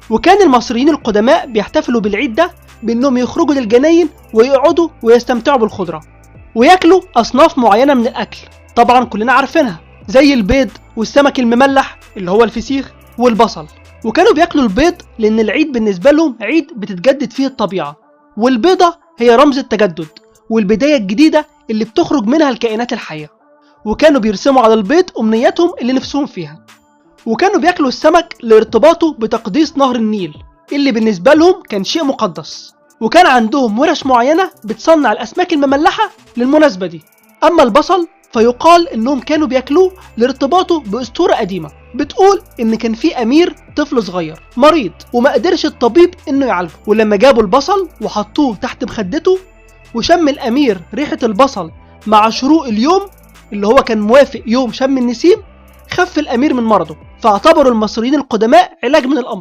وكان المصريين القدماء بيحتفلوا بالعيد ده بأنهم يخرجوا للجناين ويقعدوا ويستمتعوا بالخضرة وياكلوا أصناف معينة من الأكل، طبعا كلنا عارفينها، زي البيض والسمك المملح اللي هو الفسيخ والبصل. وكانوا بياكلوا البيض لأن العيد بالنسبة لهم عيد بتتجدد فيه الطبيعة، والبيضة هي رمز التجدد والبداية الجديدة اللي بتخرج منها الكائنات الحية. وكانوا بيرسموا على البيض أمنياتهم اللي نفسهم فيها. وكانوا بياكلوا السمك لارتباطه بتقديس نهر النيل اللي بالنسبة لهم كان شيء مقدس، وكان عندهم ورش معينة بتصنع الأسماك المملحة للمناسبة دي. أما البصل فيقال إنهم كانوا بياكلوه لارتباطه بأسطورة قديمة بتقول إن كان في أمير طفل صغير مريض وما قدرش الطبيب إنه يعالجه، ولما جابوا البصل وحطوه تحت مخدته وشم الأمير ريحة البصل مع شروق اليوم اللي هو كان موافق يوم شم النسيم، خف الأمير من مرضه. فاعتبروا المصريين القدماء علاج من الأمراض.